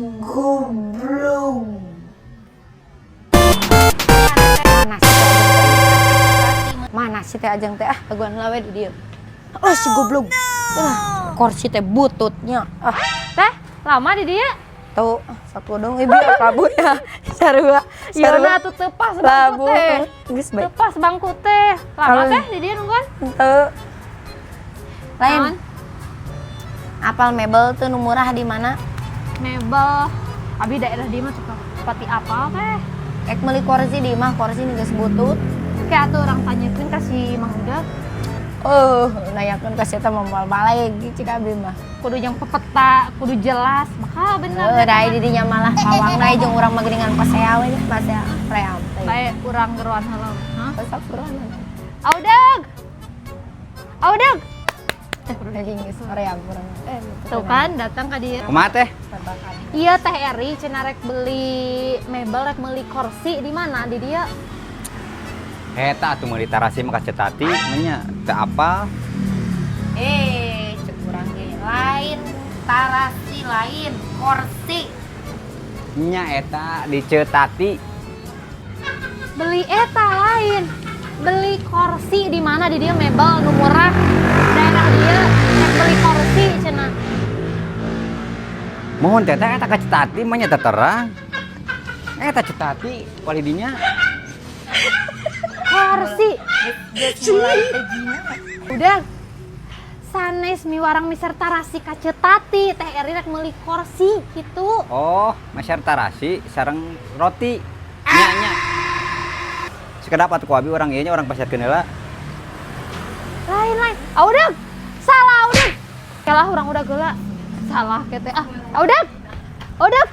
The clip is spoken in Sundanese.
Goblok. Mana sih teh Ajeng teh? Mana sih teh Ajeng teh? Ah, aguan lawe di dieu. Oh, si goblok. Ah, kursi teh bututnya. Ah, Teh, lama di dieu? Tuh, sakudung ibu kabur ya. Sarua. Iya, Sarua. nah tuh teu pas bangku Labu. teh. Geus Teu baik. pas bangku teh. Lama teh di dieu nungguan? Henteu. Lain. Naon? Apal mebel tuh nu murah di mana? Mebel. Abi daerah dieu mah suka pati apal teh. Ek meuli kursi di imah, kursi nu geus butut. Kayak atuh urang tanyakeun ka si Mang Uda. Oh, nanyakeun ka si eta mah moal balik cik abi mah. Kudu yang pepeta, kudu jelas. Bakal bener. Heuh, da di dinya malah pawang na jeung urang mah geuningan pasea we nya, pasea ream teh. Bae urang geroan heula. Hah? Sok geroan. Audag. Audag. Anjing geus ream urang. Eh, Tuh kan datang ka dieu. Kumaha teh? Iya, Teh Eri cenah rek beli mebel, rek beli kursi di mana di dieu? Eta atuh meuli tarasi mah ka Ceu Tati, nya teu apal. Eh, cek urang ge lain tarasi, lain kursi. Nya eta di Ceu Tati. Beli eta lain. Beli kursi di mana di dieu, mebel nu murah daerah dieu, rek beli kursi cenah. Mohon teteh, eta ka Ceu Tati mah nya teu terang. Eta Ceu Tati wali dinya. Kursi. Geus mulai teh jina. Udah. Sanes miwarang meser tarasi ka Ceu Tati, Teh Eri rek meuli kursi gitu. Oh, meser tarasi sareng roti. Nya nya. Sakedap atuh ku abi, urang ieu nya, urang pasarkeun heula. Lain, lain. Ah, udah. Salah, udah. Kalah urang udah geula. Salah kete ah. Ah, udah. Udah.